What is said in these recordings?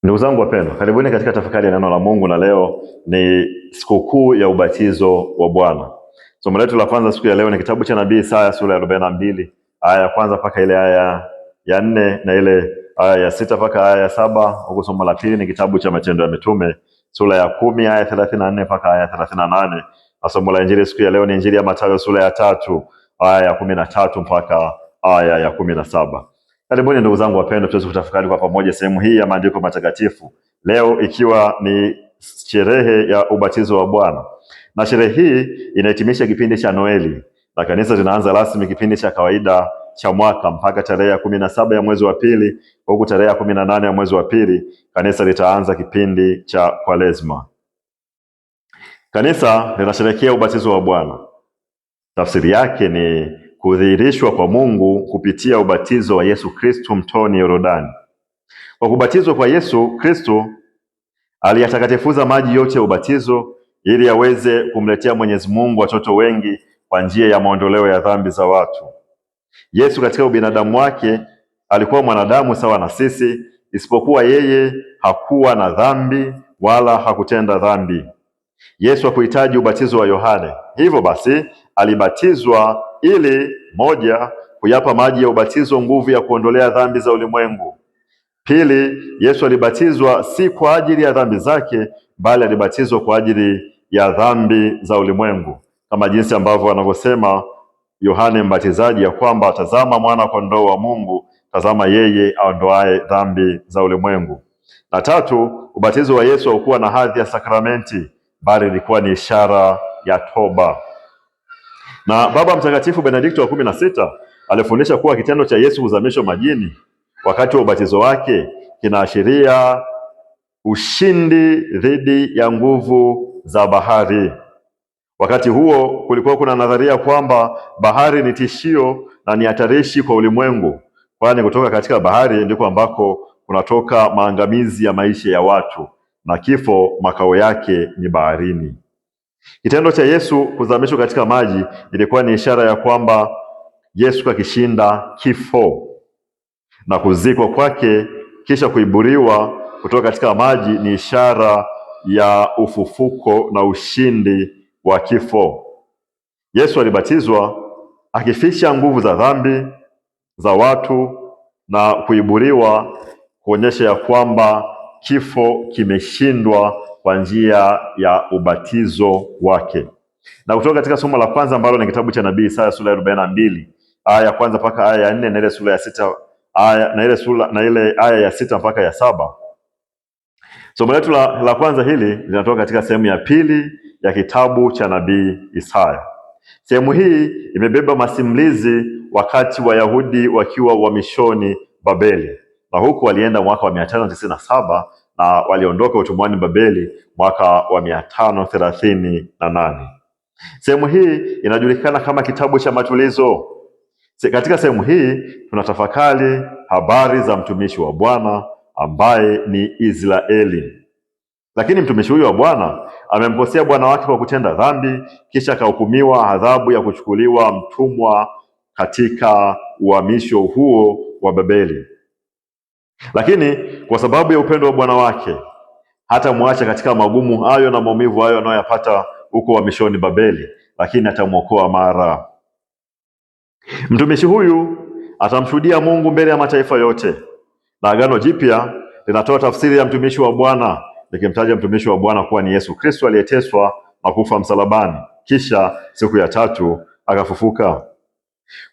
Ndugu zangu wapendwa, karibuni katika tafakari ya neno la Mungu, na leo ni sikukuu ya ubatizo wa Bwana. Somo letu la kwanza siku ya leo ni kitabu cha nabii Isaya sura ya 42 aya ya kwanza mpaka ile aya ya 4 na ile aya ya 6 mpaka aya ya 7, huku somo la pili ni kitabu cha Matendo ya Mitume sura ya 10 aya 34 mpaka aya 38, na somo la Injili siku ya leo ni Injili ya Mathayo sura ya 3 aya ya 13 mpaka aya ya 17. Karibuni ndugu zangu wapendwa, tuweze kutafakari kwa pamoja sehemu hii ya maandiko matakatifu leo, ikiwa ni sherehe ya ubatizo wa Bwana, na sherehe hii inahitimisha kipindi cha Noeli na kanisa linaanza rasmi kipindi cha kawaida cha mwaka mpaka tarehe ya 17 ya mwezi wa pili, huku tarehe ya 18 ya mwezi wa pili kanisa litaanza kipindi cha Kwaresma. Kanisa linasherehekea ubatizo wa Bwana. Tafsiri yake ni kudhihirishwa kwa Mungu kupitia ubatizo wa Yesu Kristo mtoni Yordani. Kwa kubatizwa kwa Yesu Kristo aliyatakatifuza maji yote ya ubatizo ili aweze kumletea Mwenyezi Mungu watoto wengi kwa njia ya maondoleo ya dhambi za watu. Yesu katika ubinadamu wake alikuwa mwanadamu sawa na sisi, isipokuwa yeye hakuwa na dhambi wala hakutenda dhambi. Yesu hakuhitaji ubatizo wa Yohane. Hivyo basi alibatizwa ili moja, kuyapa maji ya ubatizo nguvu ya kuondolea dhambi za ulimwengu. Pili, Yesu alibatizwa si kwa ajili ya dhambi zake, bali alibatizwa kwa ajili ya dhambi za ulimwengu, kama jinsi ambavyo anavyosema Yohane Mbatizaji ya kwamba tazama mwana kondoo wa Mungu, tazama yeye aondoaye dhambi za ulimwengu. Na tatu, ubatizo wa Yesu haukuwa na hadhi ya sakramenti, bali ilikuwa ni ishara ya toba. Na Baba Mtakatifu Benedikto wa 16 alifundisha kuwa kitendo cha Yesu kuzamishwa majini wakati wa ubatizo wake kinaashiria ushindi dhidi ya nguvu za bahari. Wakati huo kulikuwa kuna nadharia kwamba bahari ni tishio na ni hatarishi kwa ulimwengu, kwani kutoka katika bahari ndiko ambako kunatoka maangamizi ya maisha ya watu na kifo makao yake ni baharini. Kitendo cha Yesu kuzamishwa katika maji ilikuwa ni ishara ya kwamba Yesu akishinda kifo, na kuzikwa kwake kisha kuiburiwa kutoka katika maji ni ishara ya ufufuko na ushindi wa kifo. Yesu alibatizwa akifisha nguvu za dhambi za watu na kuiburiwa kuonyesha ya kwamba kifo kimeshindwa kwa njia ya ubatizo wake. Na kutoka katika somo la kwanza ambalo ni kitabu cha nabii Isaya sura ya 42 aya ya kwanza mpaka aya ya 4 na ile sura ya 6 aya na ile sura na ile aya ya 6 mpaka ya 7. Somo letu la kwanza hili linatoka katika sehemu ya pili ya kitabu cha nabii Isaya. Sehemu hii imebeba masimulizi wakati Wayahudi wakiwa uhamishoni Babeli, na huku walienda mwaka wa 597 na waliondoka utumwani Babeli mwaka wa 538. Sehemu hii inajulikana kama kitabu cha matulizo. Katika sehemu hii tunatafakari habari za mtumishi wa Bwana ambaye ni Israeli. Lakini mtumishi huyu wa Bwana amemkosea bwana wake kwa kutenda dhambi, kisha akahukumiwa adhabu ya kuchukuliwa mtumwa katika uhamisho huo wa Babeli. Lakini kwa sababu ya upendo wa bwana wake hatamwacha katika magumu hayo na maumivu hayo anayoyapata huko uhamishoni Babeli, lakini atamwokoa mara. Mtumishi huyu atamshuhudia Mungu mbele ya mataifa yote, na Agano Jipya linatoa tafsiri ya mtumishi wa Bwana likimtaja mtumishi wa Bwana kuwa ni Yesu Kristo aliyeteswa na kufa msalabani, kisha siku ya tatu akafufuka.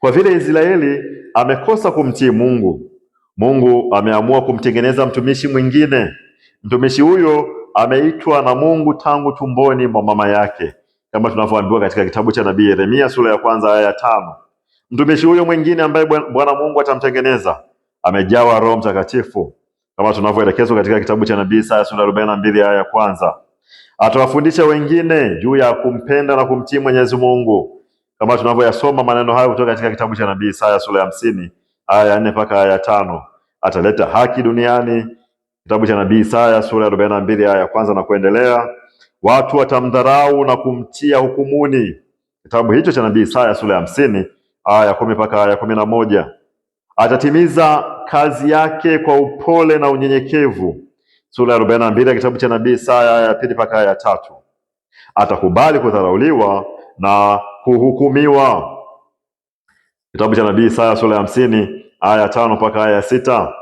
Kwa vile Israeli amekosa kumtii Mungu, Mungu ameamua kumtengeneza mtumishi mwingine. Mtumishi huyo ameitwa na Mungu tangu tumboni mwa mama yake, kama tunavyoambiwa katika kitabu cha nabii Yeremia sura ya 1 aya ya 5. Mtumishi huyo mwingine ambaye Bwana Mungu atamtengeneza amejawa Roho Mtakatifu, kama tunavyoelekezwa katika kitabu cha nabii Isaya sura ya 42 aya ya 1. Atawafundisha wengine juu ya kumpenda na kumtii Mwenyezi Mungu, kama tunavyoyasoma maneno hayo kutoka katika kitabu cha nabii Isaya sura ya 50 aya ya 4 mpaka aya ya 5. Ataleta haki duniani, kitabu cha nabii Isaya sura ya 42 aya ya 1 na kuendelea. Watu watamdharau na kumtia hukumuni, kitabu hicho cha nabii Isaya sura ya 50 aya ya 10 mpaka aya ya 11. Atatimiza kazi yake kwa upole na unyenyekevu. sura ya 42 ya kitabu cha nabii Isaya aya ya 2 mpaka aya ya 3. Atakubali kudharauliwa na kuhukumiwa. Kitabu cha nabii Isaya sura ya 50 aya ya 5 mpaka aya ya 6.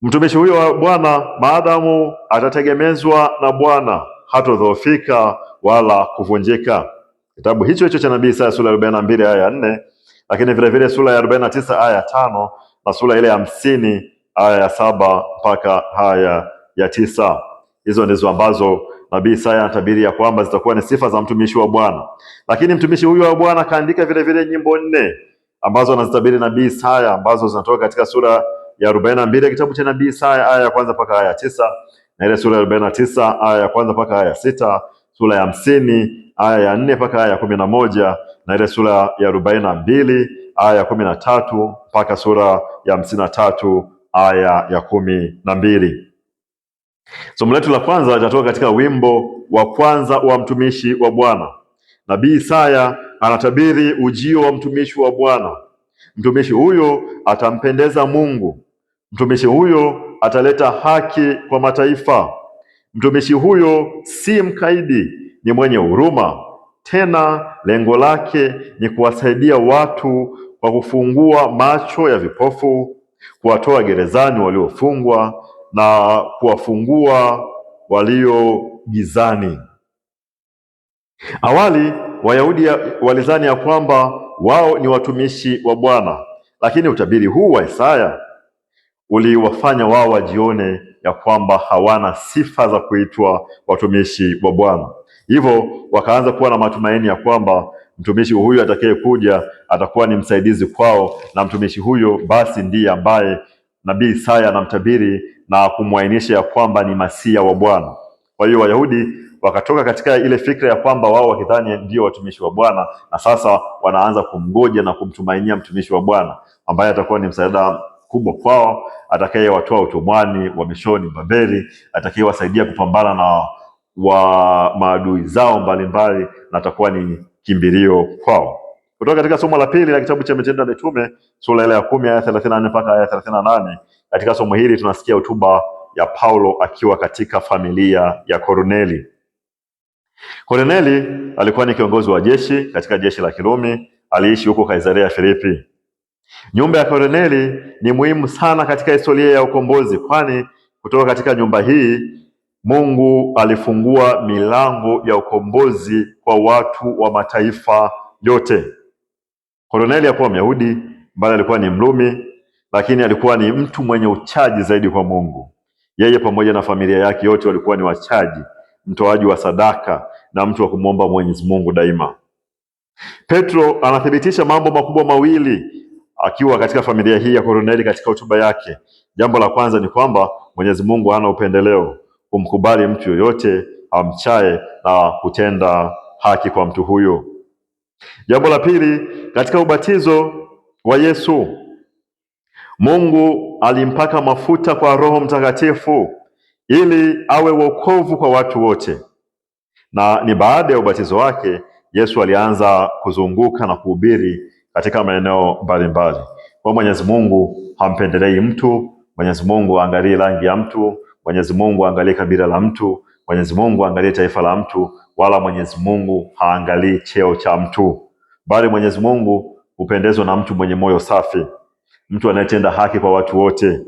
Mtumishi huyo wa Bwana maadamu atategemezwa na Bwana hatodhoofika wala kuvunjika. Kitabu hicho hicho cha nabii Isaya sura ya 42 aya ya 4, lakini vile vile sura ya 49 aya ya 5 na sura ile ya 50 aya ya 7 mpaka aya ya 9. Hizo ndizo ambazo nabii Isaya anatabiri ya kwamba zitakuwa ni sifa za mtumishi wa Bwana. Lakini mtumishi huyo wa Bwana kaandika vile vile nyimbo 4 ambazo anazitabiri nabii Isaya ambazo zinatoka katika sura ya 42 ya kitabu cha nabii Isaya aya ya 1 mpaka aya ya 9, na ile sura ya 49 aya ya 1 mpaka aya ya 6, sura ya 50 aya ya 4 mpaka aya ya 11, na ile sura ya 42 aya ya 13 mpaka sura ya 53 aya ya 12. Somo letu la kwanza litatoka katika wimbo wa kwanza wa mtumishi wa Bwana. Nabii Isaya anatabiri ujio wa mtumishi wa Bwana. Mtumishi huyo atampendeza Mungu. Mtumishi huyo ataleta haki kwa mataifa. Mtumishi huyo si mkaidi, ni mwenye huruma. Tena lengo lake ni kuwasaidia watu kwa kufungua macho ya vipofu, kuwatoa gerezani waliofungwa na kuwafungua walio gizani. Awali Wayahudi walizani ya kwamba wao ni watumishi wa Bwana, lakini utabiri huu wa Isaya uliwafanya wao wajione ya kwamba hawana sifa za kuitwa watumishi wa Bwana. Hivyo wakaanza kuwa na matumaini ya kwamba mtumishi huyu atakayekuja atakuwa ni msaidizi kwao, na mtumishi huyo basi ndiye ambaye nabii Isaya anamtabiri na kumwainisha ya kwamba ni Masia wa Bwana. Kwa hiyo Wayahudi wakatoka katika ile fikra ya kwamba wao wakidhani ndio watumishi wa Bwana, na sasa wanaanza kumgoja na kumtumainia mtumishi wa Bwana ambaye atakuwa ni msaada kubwa kwao, atakayewatoa utumwani wa mishoni Babeli, atakayewasaidia kupambana na wa maadui zao mbalimbali, na atakuwa ni kimbilio kwao. Kutoka katika somo la pili la kitabu cha Matendo ya Mitume sura ile ya 10 aya 34 mpaka aya 38. Katika somo hili tunasikia hotuba ya Paulo akiwa katika familia ya Korneli. Korneli alikuwa ni kiongozi wa jeshi katika jeshi la Kirumi, aliishi huko Kaisaria Filipi. Nyumba ya Korneli ni muhimu sana katika historia ya ukombozi, kwani kutoka katika nyumba hii Mungu alifungua milango ya ukombozi kwa watu wa mataifa yote. Korneli hakuwa Myahudi, bali alikuwa ni Mrumi, lakini alikuwa ni mtu mwenye uchaji zaidi kwa Mungu. Yeye pamoja na familia yake yote walikuwa ni wachaji, mtoaji wa sadaka na mtu wa kumwomba Mwenyezi Mungu daima. Petro anathibitisha mambo makubwa mawili akiwa katika familia hii ya Korneli katika hotuba yake. Jambo la kwanza ni kwamba Mwenyezi Mungu hana upendeleo, kumkubali mtu yoyote amchaye na kutenda haki kwa mtu huyo. Jambo la pili, katika ubatizo wa Yesu Mungu alimpaka mafuta kwa Roho Mtakatifu ili awe wokovu kwa watu wote, na ni baada ya ubatizo wake Yesu alianza kuzunguka na kuhubiri katika maeneo mbalimbali. Kwa Mwenyezi Mungu hampendelei mtu, Mwenyezi Mungu aangalie rangi ya mtu, Mwenyezi Mungu aangalie kabila la mtu, Mwenyezi Mungu aangalie taifa la mtu, wala Mwenyezi Mungu haangalii cheo cha mtu, bali Mwenyezi Mungu hupendezwa na mtu mwenye moyo safi, mtu anayetenda haki kwa watu wote,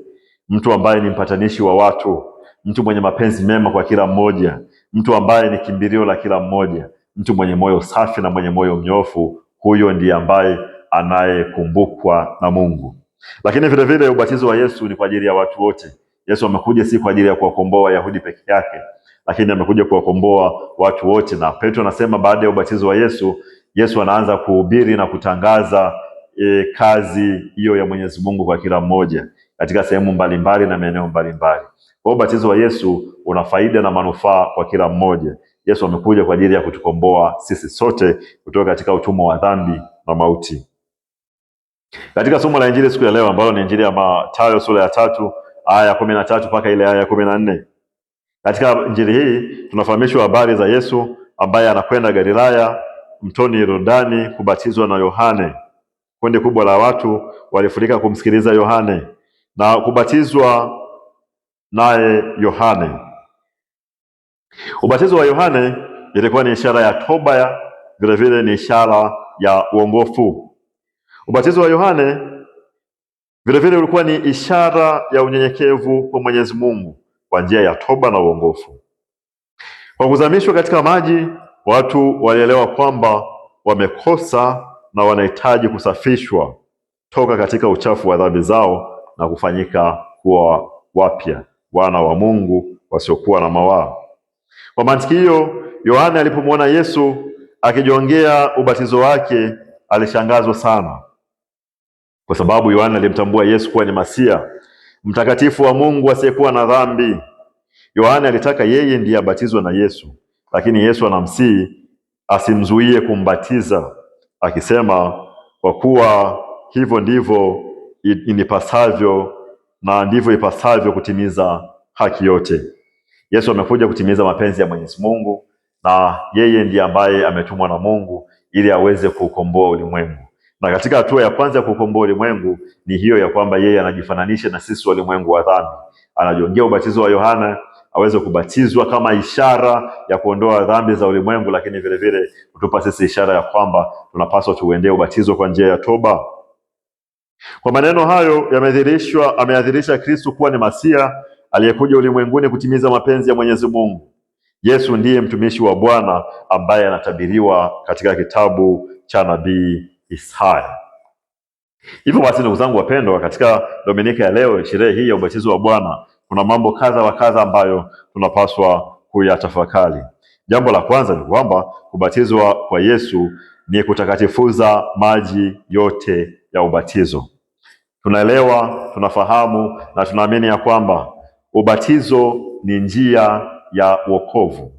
mtu ambaye ni mpatanishi wa watu, mtu mwenye mapenzi mema kwa kila mmoja, mtu ambaye ni kimbilio la kila mmoja, mtu mwenye moyo safi na mwenye moyo mnyofu. Huyo ndiye ambaye anayekumbukwa na Mungu. Lakini vile vile ubatizo wa Yesu ni kwa ajili ya watu wote. Yesu amekuja si kwa ajili ya kuwakomboa Wayahudi peke yake, lakini amekuja kuwakomboa watu wote. Na Petro anasema baada ya ubatizo wa Yesu, Yesu anaanza kuhubiri na kutangaza kazi hiyo ya Mwenyezi Mungu kwa kila mmoja katika sehemu mbalimbali na maeneo mbalimbali. Kwa hiyo ubatizo wa Yesu una faida na manufaa kwa kila mmoja. Yesu amekuja kwa ajili ya kutukomboa sisi sote kutoka katika utumwa wa dhambi na mauti. Katika somo la Injili siku ya leo ambalo ni Injili ya Mathayo sura ya 3 aya ya 13 mpaka ile aya ya 14. Katika Injili hii tunafahamishwa habari za Yesu ambaye anakwenda Galilaya mtoni Yordani kubatizwa na Yohane. Kundi kubwa la watu walifurika kumsikiliza Yohane na kubatizwa. naye Yohane. Ubatizo wa Yohane ilikuwa ni ishara ya toba, vilevile ni ishara ya uongofu. Ubatizo wa Yohane vilevile ulikuwa ni ishara ya unyenyekevu kwa Mwenyezi Mungu kwa njia ya toba na uongofu. Kwa kuzamishwa katika maji, watu walielewa kwamba wamekosa na wanahitaji kusafishwa toka katika uchafu wa dhambi zao na kufanyika kuwa wapya, wana wa Mungu wasiokuwa na mawaa. Kwa mantiki hiyo, Yohane alipomwona Yesu akijongea ubatizo wake alishangazwa sana, kwa sababu Yohane alimtambua Yesu kuwa ni Masia mtakatifu wa Mungu asiyekuwa na dhambi. Yohane alitaka yeye ndiye abatizwe na Yesu, lakini Yesu anamsihi asimzuie kumbatiza akisema, kwa kuwa hivyo ndivyo inipasavyo na ndivyo ipasavyo kutimiza haki yote. Yesu amekuja kutimiza mapenzi ya Mwenyezi Mungu na yeye ndiye ambaye ametumwa na Mungu ili aweze kuukomboa ulimwengu. Na katika hatua ya kwanza ya kuukomboa ulimwengu ni hiyo ya kwamba yeye anajifananisha na sisi walimwengu wa dhambi. Anajiongea ubatizo wa Yohana aweze kubatizwa kama ishara ya kuondoa dhambi za ulimwengu, lakini vile vile kutupa sisi ishara ya kwamba tunapaswa tuuendee ubatizo kwa njia ya toba. Kwa maneno hayo yamedhihirishwa, ameadhirisha Kristo kuwa ni Masia aliyekuja ulimwenguni kutimiza mapenzi ya Mwenyezi Mungu. Yesu ndiye mtumishi wa Bwana ambaye anatabiriwa katika kitabu cha nabii Isaya. Hivyo basi, ndugu zangu wapendwa, katika Dominika ya leo, sherehe hii ya ubatizo wa Bwana, kuna mambo kadha wa kadha ambayo tunapaswa kuyatafakari. Jambo la kwanza ni kwamba kubatizwa kwa Yesu ni kutakatifuza maji yote ya ubatizo. Tunaelewa, tunafahamu na tunaamini ya kwamba ubatizo ni njia ya wokovu.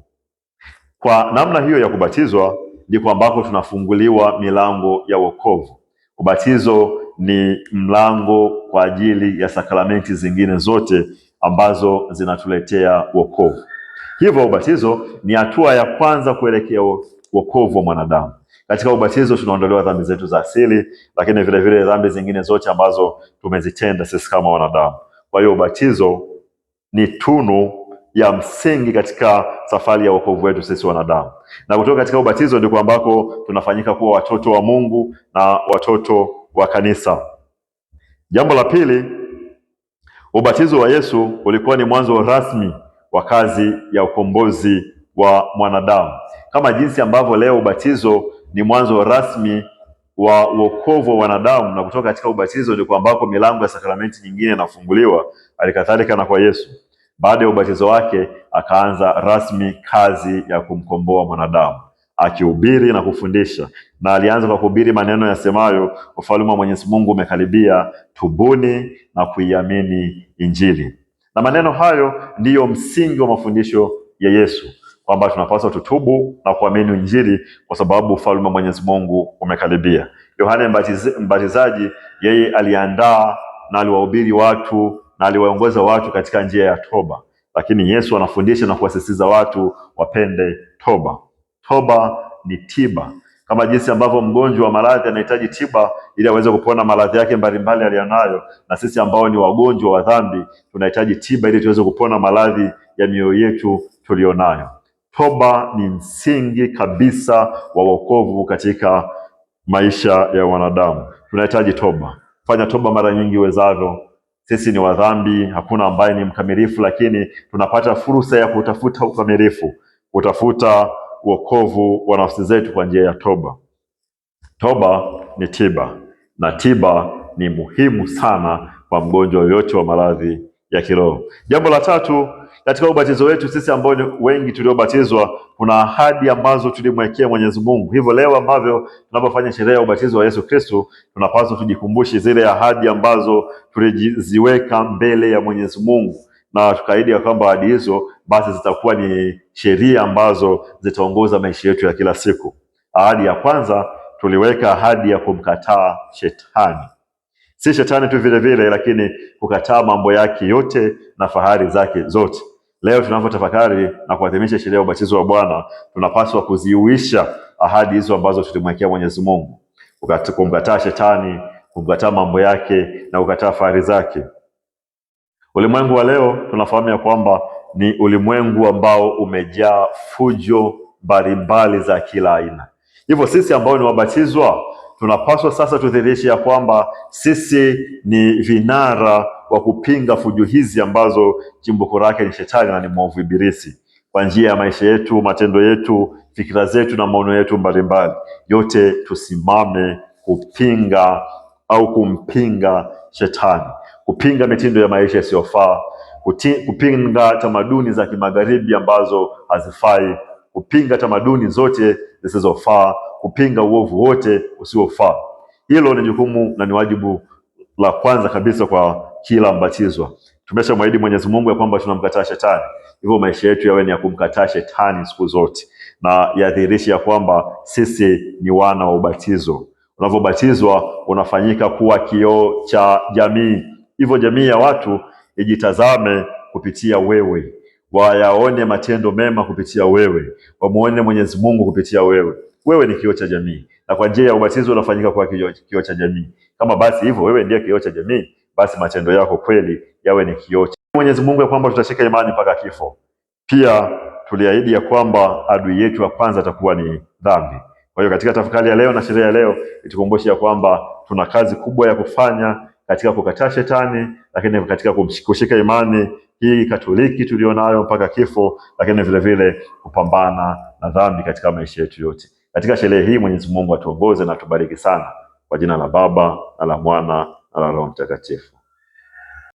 Kwa namna hiyo ya kubatizwa ndiko ambako tunafunguliwa milango ya wokovu. Ubatizo ni mlango kwa ajili ya sakramenti zingine zote ambazo zinatuletea wokovu. Hivyo ubatizo ni hatua ya kwanza kuelekea wokovu wa mwanadamu. Katika ubatizo tunaondolewa dhambi zetu za asili, lakini vile vile dhambi zingine zote ambazo tumezitenda sisi kama wanadamu. Kwa hiyo ubatizo ni tunu ya msingi katika safari ya wokovu wetu sisi wanadamu, na kutoka katika ubatizo ndiko ambako tunafanyika kuwa watoto wa Mungu na watoto wa kanisa. Jambo la pili, ubatizo wa Yesu ulikuwa ni mwanzo rasmi wa kazi ya ukombozi wa mwanadamu, kama jinsi ambavyo leo ubatizo ni mwanzo rasmi wa wokovu wa wanadamu, na kutoka katika ubatizo ndiko ambako milango ya sakramenti nyingine inafunguliwa, alikadhalika na kwa Yesu. Baada ya ubatizo wake akaanza rasmi kazi ya kumkomboa mwanadamu akihubiri na kufundisha, na alianza kwa kuhubiri maneno yasemayo, ufalme wa Mwenyezi Mungu umekaribia, tubuni na kuiamini Injili. Na maneno hayo ndiyo msingi wa mafundisho ya Yesu kwamba tunapaswa tutubu na kuamini Injili kwa sababu ufalme wa Mwenyezi Mungu umekaribia. Yohane Mbatizaji yeye aliandaa na aliwahubiri watu na aliwaongoza watu katika njia ya toba, lakini Yesu anafundisha na kuwasisitiza watu wapende toba. Toba ni tiba, kama jinsi ambavyo mgonjwa wa maradhi anahitaji tiba ili aweze kupona maradhi yake mbalimbali aliyonayo, na sisi ambao ni wagonjwa wa dhambi tunahitaji tiba ili tuweze kupona maradhi ya mioyo yetu tuliyonayo. Toba ni msingi kabisa wa wokovu katika maisha ya wanadamu. Tunahitaji toba. Fanya toba mara nyingi uwezavyo. Sisi ni wadhambi, hakuna ambaye ni mkamilifu, lakini tunapata fursa ya kutafuta ukamilifu, kutafuta wokovu wa nafsi zetu kwa njia ya toba. Toba ni tiba na tiba ni muhimu sana kwa mgonjwa yoyote wa maradhi ya kiroho. Jambo la tatu katika ubatizo wetu sisi ambao ni wengi tuliobatizwa, kuna ahadi ambazo tulimwekea Mwenyezi Mungu. Hivyo leo ambavyo tunapofanya sherehe ya ubatizo wa Yesu Kristo, tunapaswa tujikumbushe zile ahadi ambazo tuliziweka mbele ya Mwenyezi Mungu na tukaahidi ya kwamba ahadi hizo basi zitakuwa ni sheria ambazo zitaongoza maisha yetu ya kila siku. Ahadi ya kwanza tuliweka ahadi ya kumkataa shetani, si shetani tu vile vile, lakini kukataa mambo yake yote na fahari zake zote. Leo tunapotafakari na kuadhimisha sherehe ya ubatizo wa Bwana, tunapaswa kuziuisha ahadi hizo ambazo tulimwekea Mwenyezi Mungu, kumkataa shetani, kumkataa mambo yake na kukataa fahari zake. Ulimwengu wa leo tunafahamu ya kwamba ni ulimwengu ambao umejaa fujo mbalimbali za kila aina. Hivyo sisi ambao ni wabatizwa tunapaswa sasa tudhihirishe ya kwamba sisi ni vinara wa kupinga fujo hizi ambazo chimbuko lake ni shetani na ni mwovu Ibilisi, kwa njia ya maisha yetu, matendo yetu, fikira zetu na maono yetu mbalimbali, yote tusimame kupinga au kumpinga shetani, kupinga mitindo ya maisha isiyofaa, kupinga tamaduni za kimagharibi ambazo hazifai, kupinga tamaduni zote zisizofaa, kupinga uovu wote usiofaa. Hilo ni jukumu na ni wajibu la kwanza kabisa kwa kila mbatizwa. Tumeshamwahidi Mwenyezi Mungu ya kwamba tunamkataa shetani, hivyo maisha yetu yawe ni ya kumkataa shetani siku zote na yadhihirishe ya kwamba sisi ni wana wa ubatizo. Unavyobatizwa unafanyika kuwa kioo cha jamii, hivyo jamii ya watu ijitazame kupitia wewe, wayaone matendo mema kupitia wewe, wamuone Mwenyezi Mungu kupitia wewe. Wewe ni kioo cha jamii, na kwa njia ya ubatizo unafanyika kuwa kioo cha jamii. Kama basi hivyo wewe ndiye kioo cha jamii, basi matendo yako kweli yawe ni kioo cha Mwenyezi Mungu ya kwamba tutashika imani mpaka kifo. Pia tuliahidi ya kwamba adui yetu wa kwanza atakuwa ni dhambi. Kwa hiyo katika tafakari ya leo na sherehe ya leo itukumbushe ya kwamba tuna kazi kubwa ya kufanya katika kukataa shetani, lakini katika kushika imani hii Katoliki tulionayo mpaka kifo, lakini vile vile kupambana na dhambi katika maisha yetu yote. Katika sherehe hii Mwenyezi Mungu atuongoze na atubariki sana, kwa jina la Baba na la Mwana na la Roho Mtakatifu.